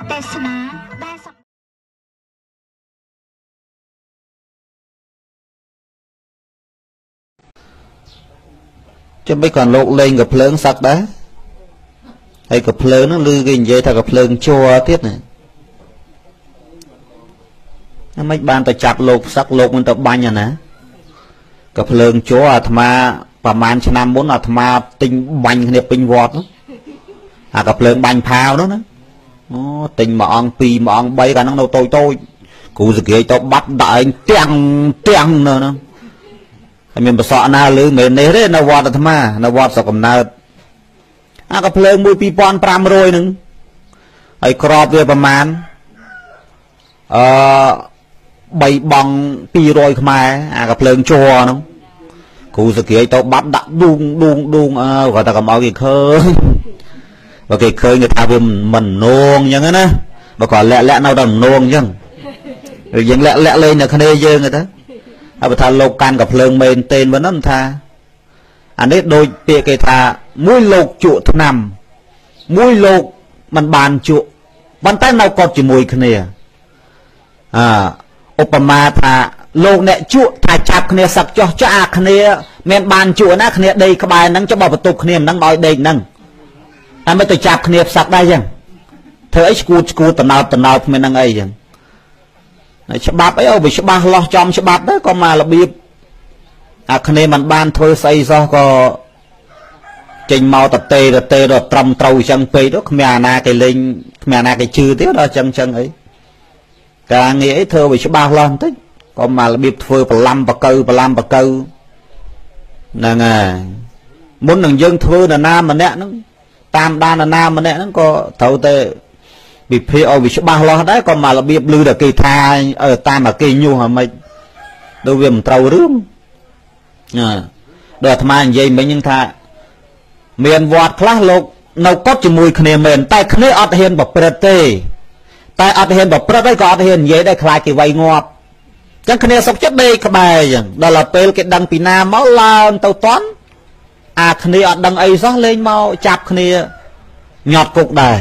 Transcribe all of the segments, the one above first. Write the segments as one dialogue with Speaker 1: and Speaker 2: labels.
Speaker 1: ទេសនាដែល
Speaker 2: ចាំមិនគាត់លោកលេងកភ្លើងសឹកដែរហើយកភ្លើងហ្នឹងឮគេនិយាយថាកភ្លើងជ័រទៀតណាមិនបានទៅចាប់លោកសឹកលោកមិនទៅបាញ់អាណាកភ្លើងជ័រអាត្មាប្រហែលឆ្នាំមុនអាត្មាទិញបាញ់គ្នាពេញវត្តអាកភ្លើងបាញ់ផាវនោះណាអូទិញមួយអង្គ2មួយអង្គ3កាលហ្នឹងនៅតូចតូចគ្រូសក្រាយទៅបាត់ដាក់ឯងទាំងទាំងនៅហ្នឹងហើយមានប្រសក់ណាលឺមិននេះទេនៅវត្តអាត្មានៅវត្តស្រុកកំណើតអាកភ្លើងមួយ2500ហ្នឹងហើយក្របវាប្រមាណអឺ3បង200ខ្មែរអាកភ្លើងជ័រហ្នឹងគ្រូសក្រាយទៅបាត់ដាក់ឌូងឌូងឌូងអើគាត់ថាកុំឲ្យគេឃើញបើគេឃើញគេថាវាមិននងអញ្ចឹងណាបើគាត់លាក់លាក់នៅតែនងអញ្ចឹងយើងលាក់លាក់លេងនៅគ្នាយើងទៅហើយបើថាលោកកាន់កភ្លើងមែនទេវិញហ្នឹងថាអានេះដូចពាក្យគេថាមួយលោកជក់ថ្នាំមួយលោកមិនបានជក់ប៉ុន្តែនៅកត់ជាមួយគ្នាអឧបមាថាលោកអ្នកជក់ថាចាប់គ្នាសឹកចោះចោះអាគ្នាមានបានជក់ណាគ្នាដេកក្បែរហ្នឹងចុះបើបន្ទប់គ្នាមិនហ្នឹងឲ្យដេកហ្នឹងតែមិនទៅចាប់គ្នាផ្សឹកដែរចឹងធ្វើអីឈួតឈួតតំណោបតំណោបគ្មានហ្នឹងអីចឹងច្បាប់អីអូវាច្បាស់លាស់ចំច្បាប់ដែរក៏មករបៀបអាគ្នាមិនបានធ្វើស្អីសោះក៏ចេញមកតទេតទេដល់ត្រឹមត្រូវចឹងពេកទៅគ្មានអាណាគេលេងគ្មានអាណាគេជឿទេដល់ចឹងចឹងអីការងារអីធ្វើវាច្បាស់លាស់បន្តិចក៏មករបៀបធ្វើប្រឡាំបកៅប្រឡាំបកៅហ្នឹងហើយមុននឹងយើងធ្វើនរណាម្នាក់ហ្នឹងតាមដាននរណាម្នាក់ហ្នឹងក៏ត្រូវតែវិភាគឲ្យវាច្បាស់លាស់ដែរក៏មករបៀបឮតែគេថាតាមតែគេញុះហ្មិចដូចវាមិនត្រូវរឿងណាដល់អាត្មានិយាយមិញហ្នឹងថាមានវត្តខ្លះលោកនៅកត់ជាមួយគ្នាមែនតែគ្នាអត់ហ៊ានប្រព្រឹត្តទេតែអត់ហ៊ានប្រព្រឹត្តហើយក៏អត់ហ៊ាននិយាយដែរខ្លាចគេវាយងាប់អញ្ចឹងគ្នាសុកចិត្តដេកក្បែរអញ្ចឹងដល់ពេលគេដឹងពីណាមកឡើងទៅតន់អាគ្នាអត់ដឹងអីសោះលេងមកចាប់គ្នាញាត់គុកដែរ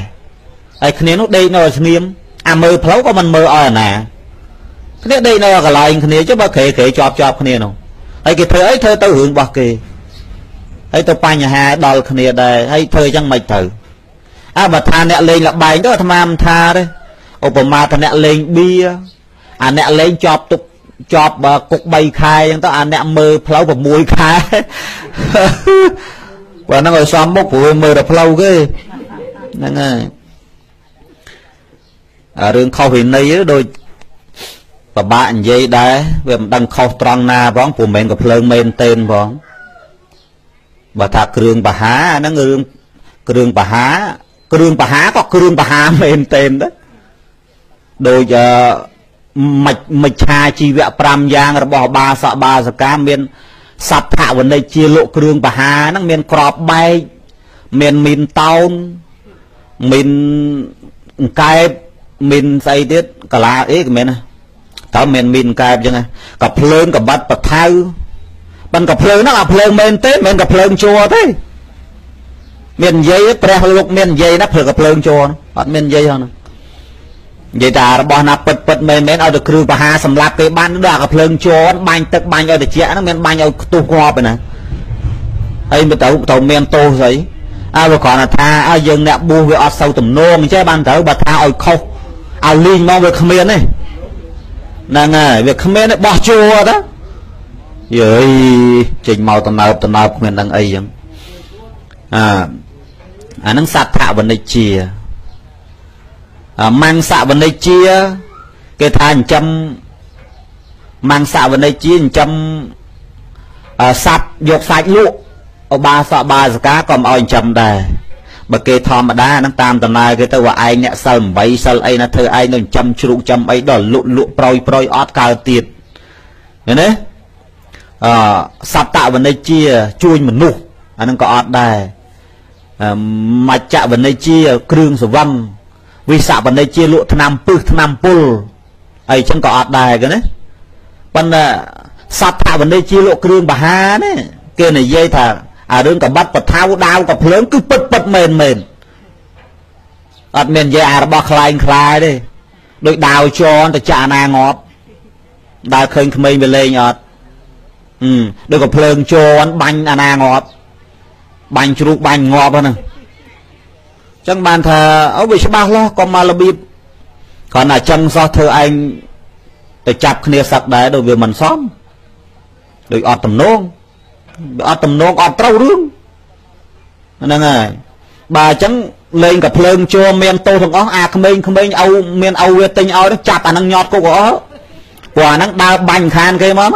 Speaker 2: ហើយគ្នានោះដេកនៅស្ងៀមអាមើលផ្លូវក៏មិនមើលឲ្យអាណាគ្នាដេកនៅកន្លែងគ្នាចុះបើក្រេក្រេជាប់ជាប់គ្នានោះហើយគេធ្វើអីធ្វើទៅរឿងរបស់គេហើយទៅបញ្ហាដល់គ្នាដែរហើយធ្វើអញ្ចឹងមិនត្រូវអើបើថាអ្នកលេងលបែងទៅអាត្មាមិនថាទេឧបមាថាអ្នកលេងបៀអាអ្នកលេងជាប់ទុកជាប់គុក3ខែអញ្ចឹងទៅអាអ្នកមើលផ្លូវ6ខែបើហ្នឹងឲ្យសមមុខព្រោះមើលតែផ្លូវគេហ្នឹងហើយអារឿងខុសវិន័យដូចពិបាកនិយាយដែរវាមិនដឹងខុសត្រង់ណាផងព្រោះមិនមែនក៏ភ្លើងមែនទេផងបើថាគ្រឿងបហាហ្នឹងរឿងគ្រឿងបហាគ្រឿងបហាក៏គ្រឿងបហាមែនទេដែរដូចមិច្ឆាជីវៈ5យ៉ាងរបស់បាសកបាសកាមានសត្ថវនិចជាលក់គ្រឿងបហាហ្នឹងមានក្របបែកមានមីនតោនមានអង្កែបមានស្អីទៀតកាឡាអីក៏មានតើមានមីនកែបអញ្ចឹងក៏ភ្លើងកបាត់បថៅប៉ិនកភ្លើងហ្នឹងអាភ្លើងមែនទេមិនក៏ភ្លើងជួទេមាននិយាយព្រះលោកមាននិយាយណាភ្លើងក៏ភ្លើងជួអត់មាននិយាយហ្នឹងនិយាយថារបស់ណាពិតពិតមែនមែនឲ្យទៅគ្រឿងបហាសម្រាប់គេបានដល់អាកភ្លើងជន់បាញ់ទឹកបាញ់ឲ្យត្រជាក់ហ្នឹងមានបាញ់ឲ្យខ្ទុះងាប់ឯណាហើយទៅទៅមានទោសស្អីអើវាគ្រាន់តែថាឲ្យយើងអ្នកបួសវាអត់សូវទំនងអញ្ចឹងបានត្រូវបើថាឲ្យខុសឲ្យលីងមកវាគ្មានទេហ្នឹងហើយវាគ្មានទេបោះជួទៅយើយចេញមកតំណើបតំណើបគ្មានដឹងអីចឹងអាហ្នឹងសត្ថវនិចជាមង្សវនិជាគេថាចិញ្ចឹមមង្សវនិជាចិញ្ចឹមសត្វយកសាច់លក់ឧបាសកបាសិកាក៏មិនឲ្យចិញ្ចឹមដែរបើគេធម្មតាហ្នឹងតាមដំណើរគេទៅว่าឯងអ្នកសិល8សិលអីណាធ្វើឯងនៅចិញ្ចឹមជ្រូកចិញ្ចឹមអីដល់លក់លក់ប្រយប្រយអត់កើតទៀតឃើញទេអសត្វវនិជាជួញមនុស្សអាហ្នឹងក៏អត់ដែរមច្ចវនិជាគ្រឿងសវឹងវិសវនិជាលក់ថ្នាំពឹសថ្នាំពុលអីចឹងក៏អត់ដែរគេណាប៉ុន្តែសត្វវនិជាលក់គ្រឿងបហានេះគេនិយាយថាអារឿងកបាត់បថៅដាវកភ្លើងគឺពិតពិតមែនមែន អត់មាននិយាយអារបស់ខ្លែងខ្លាយទេដូចដាវជន់ទៅចាក់ណាងាប់ដើរឃើញក្មេងវាលេងអត់ដូចក៏ភ្លើងជន់បាញ់អាណាងាប់បាញ់ជ្រូកបាញ់ងាប់ហ្នឹងចឹងបានថាអូវាច្បាស់លាស់កុំមករបៀបគ្រាន់តែចឹងសោះធ្វើឯងទៅចាប់គ្នាសឹកដែរដូចវាមិនសមដូចអត់ទំនងវាអត់ទំនងអត់ត្រូវរឿងហ្នឹងហើយបើអញ្ចឹងលេងក៏ភ្លើងជួមានទោសទាំងអស់អាក្មេងៗឪមានឪវាទិញឲ្យចាប់អាហ្នឹងញាត់គុកអស់ព្រោះអាហ្នឹងដើរបាញ់ខានគេមក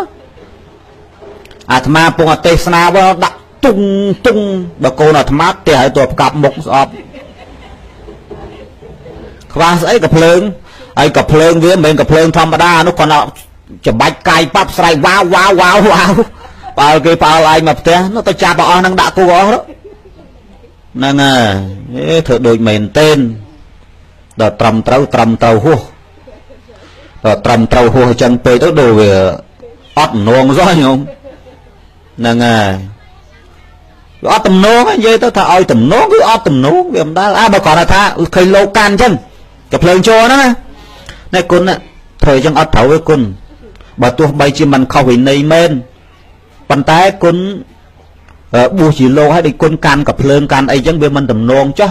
Speaker 2: អាត្មាពងអទេសនាវដាក់ទុងទុងបើកូនអាត្មាផ្ទះឲ្យតួផ្កាប់មុខស្អប់ខ្វះស្អីក៏ភ្លើងហើយក៏ភ្លើងវាមិនមែនក៏ភ្លើងធម្មតានោះគាត់ច្បាច់កាយប៉ាប់ស្រែកវ៉ាវវ៉ាវវ៉ាវវ៉ាវបើគេប៉ើឯងមកផ្ទះនោះទៅចាប់អស់ហ្នឹងដាក់គូអស់ហ្នឹងហើយធ្វើដូចមែនទែនដល់ត្រឹមត្រូវត្រឹមត្រូវហួសដល់ត្រឹមត្រូវហួសអញ្ចឹងពេកទៅដូចវាអត់នងសោះញោមហ្នឹងហើយវាអត់ទំនងនិយាយទៅថាឲ្យទំនងគឺអត់ទំនងវាមិនដែលអើបើគ្រាន់តែថាឃើញលោកកាន់អញ្ចឹងក៏ភ្លើងចូលហ្នឹងណានេះគុណធ្វើអញ្ចឹងអត់ត្រូវទេគុណបើទោះបីជាមិនខុសវិន័យមែនប៉ុន្តែគុណបួសជាលោកហើយដូចគុណកាន់ក៏ភ្លើងកាន់អីចឹងវាមិនទំនងចុះ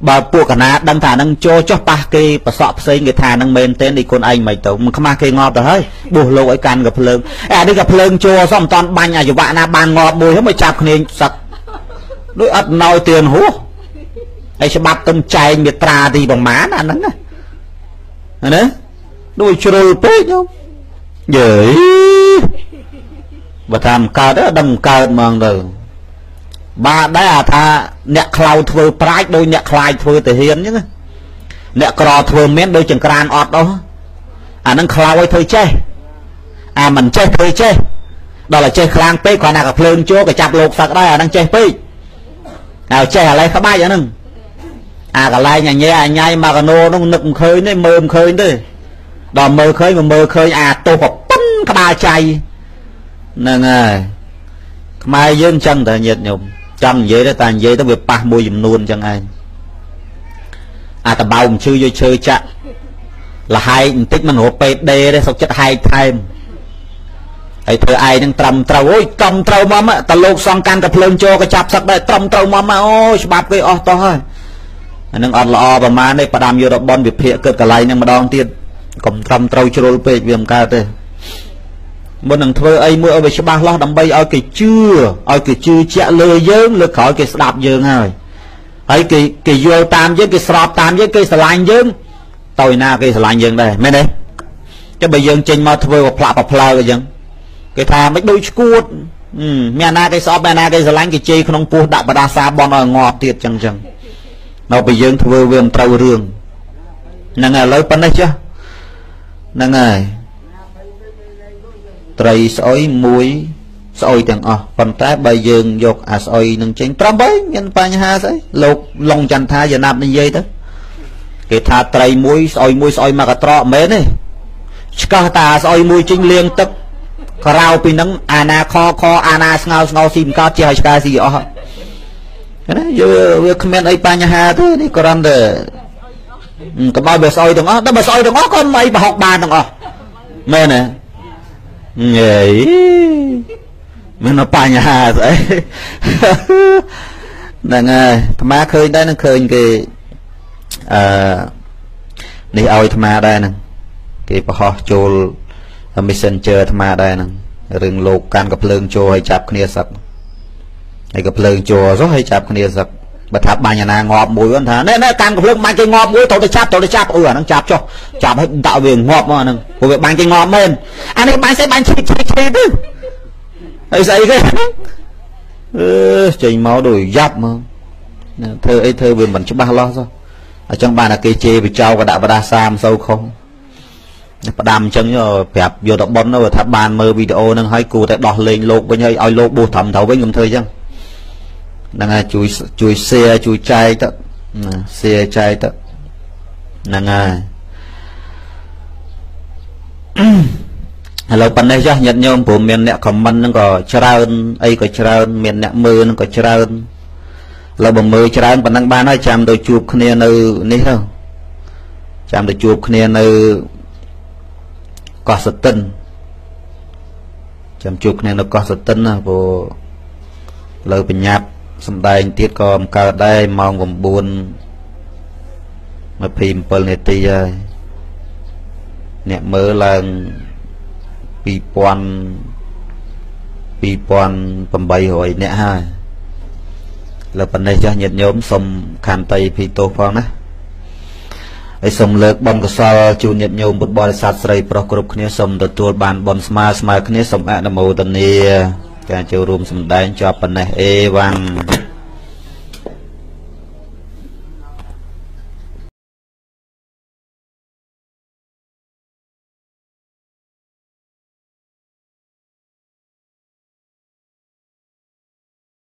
Speaker 2: បើពួកកណាដឹងថាហ្នឹងចូលចុះប៉ះគេប្រសក់ផ្សេងគេថាហ្នឹងមែនទេនេះគុណឯងមិនទៅមិនខ្មាស់គេងាប់ទៅហើយបួសលោកឲ្យកាន់ក៏ភ្លើងអានេះក៏ភ្លើងចូលសោះមិនតាន់បាញ់អាយុវៈណាបានងាប់មួយហ្នឹងមកចាប់គ្នាសឹកដូចអត់ណយទៀនហួសហើយច្បាប់ទំចែងមាត្រាទីប្រមាណអាហ្នឹងណាណាដូចជ្រុលពេកញោមយាយបើថាមិនកើតទេដឹងមិនកើតហ្មងទៅបាទដែរអាថាអ្នកខ្លៅធ្វើប្រាជ្ញដូចអ្នកខ្លាយធ្វើទាហានអញ្ចឹងអ្នកក្រធ្វើមានដូចចង្ក្រានអត់អស់អានឹងខ្លៅឲ្យធ្វើចេះអាមិនចេះធ្វើចេះដល់តែចេះខ្លាំងពេកគ្រាន់តែក៏ភ្លើងចូលក៏ចាប់លោកសឹកដែរអានឹងចេះពេកហើយចេះឥឡូវក្បាច់អានឹងអាកន្លែងអញអញមកកណោនោះនឹកមិនឃើញទេមើលមិនឃើញទេដល់មើលឃើញមកមើលឃើញអាទោសប្រពន្ធក្បាលចៃហ្នឹងហើយខ្មែរយើងចឹងតែញាតិញោមចង់និយាយទៅតែនិយាយទៅវាប៉ះមួយចំនួនចឹងឯងអាតបោមឈឺយកឈើចាក់លហែកបន្តិចមិនរកពេដេទេសុកចិត្តហែកថែមហើយធ្វើឯងនឹងត្រឹមត្រូវអូយត្រឹមត្រូវមកតលោកសង្កាន់ក៏ភ្លើងចូលក៏ចាប់សឹកដែរត្រឹមត្រូវមកអូច្បាប់គេអស់តោះហើយអានឹងអត់ល្អប្រហែលទេផ្ដាំយករបនវិភាគគិតកន្លែងនឹងម្ដងទៀតកុំត្រឹមត្រូវជ្រុលពេកវាមិនកើតទេមុននឹងធ្វើអីមួយឲ្យវាច្បាស់លាស់ដើម្បីឲ្យគេជឿឲ្យគេជឿជាក់លើយើងលើក្រោយគេស្ដាប់យើងហើយហើយគេយល់តាមយើងគេស្របតាមយើងគេស្រឡាញ់យើងទៅឯណាគេស្រឡាញ់យើងដែរមែនទេចុះបើយើងចេញមកធ្វើប្រផ្លាក់ប្រផ្លើអញ្ចឹងគេថាមិនដូចឈួតមានណាគេស្អប់មានណាគេស្រឡាញ់គេជេរក្នុងពោះដាក់បដាសាបនឲ្យងាប់ទៀតចឹងចឹងដល់ពេលយើងធ្វើវាមិនត្រូវរឿងហ្នឹងឥឡូវប៉ុណ្ណេះចុះហ្នឹងហើយត្រីស្អុយមួយស្អុយទាំងអស់ប៉ុន្តែបើយើងយកអាស្អុយនឹងចេញត្រឹមបីមានបញ្ហាស្អីលោកឡុងចន្ទថាយាណាប់និយាយទៅគេថាត្រីមួយស្អុយមួយស្អុយមកកត្រកមែនទេឆ្កឹះតាស្អុយមួយចេញលាងទឹកក្រៅពីនឹងអាណាខខអាណាស្ងោស្ងោស៊ីមិនកើតចេះឲ្យឆ្កែស៊ីអស់ណាយើងវាគ្មានអីបញ្ហាទេនេះគ្រាន់តែកុំឲ្យវាស្អុយទាំងអស់ដល់បើស្អុយទាំងអស់ក៏មិនអីប្រហុកបានទាំងអស់មែនទេញ៉ៃមានបញ្ហាស្អីហ្នឹងហើយអាត្មាឃើញដែរនឹងឃើញគេអឺនេះឲ្យអាត្មាដែរហ្នឹងគេប្រហោះចូល Messenger អាត្មាដែរហ្នឹងរឿងលោកកាន់កភ្លើងចូលឲ្យចាប់គ្នាសឹកហើយកភ្លើងចូលសោះឲ្យចាប់គ្នាសឹកបើថាបាញ់អាណាងាប់មួយគាត់ថាណែកាន់កភ្លើងបាញ់គេងាប់មួយត្រូវទៅចាប់ត្រូវទៅចាប់អឺអាហ្នឹងចាប់ចុះចាប់ឲ្យដាក់វាងាប់មកអាហ្នឹងព្រោះវាបាញ់គេងាប់មែនអានេះបាញ់ស្អីបាញ់ឈីឈីឈីទៅហើយស្អីគេអឺចេញមកដូចយ៉ាប់មកធ្វើអីធ្វើវាមិនច្បាស់លាស់សោះអញ្ចឹងបានតែគេជេរបចោក៏ដាក់បដាសាមិនសូវខុសផ្ដាំអញ្ចឹងប្រាប់យកទៅប៉ុនទៅថាបានមើលវីដេអូហ្នឹងហើយគួរតែដោះលែងលោកវិញហើយឲ្យលោកបួសត្រឹមត្រូវវិញកុំធ្វើអញ្ចឹងហ្នឹងហើយជួយជួយ share ជួយចែកទៅណា share ចែកទៅហ្នឹងហើយឥឡូវប៉ុណ្ណេះចុះញាតិញោមព្រោះមានអ្នក comment ហ្នឹងក៏ច្រើនអីក៏ច្រើនមានអ្នកមើលហ្នឹងក៏ច្រើន ឡើយបើមើលច្រើនប៉ុណ្ណឹងបានហើយចាំទៅជួបគ្នានៅនេះទៅចាំទៅជួបគ្នានៅកោះសតិនចាំជួបគ្នានៅកោះសតិនណាព្រោះលើបញ្ញាប់សំដែងទៀតក៏មិនកើតដែរម៉ោង9:27នាទីហើយអ្នកមើលឡើង2800អ្នកហើយលើប៉ុណ្ណេះចាស់ញាតិញោមសូមខន្តីភីទោសផងណាហើយសូមលើកបុណ្យកុសលជូនញាតិញោមពុទ្ធបរិស័ទស្រីប្រុសគ្រប់គ្នាសូមទទួលបានបុណ្យស្មើស្មើគ្នាសូមអនុមោទនាការចូលរួមសម្ដែងចប់ប៉ុណ្ណេះអេវ៉ាន់។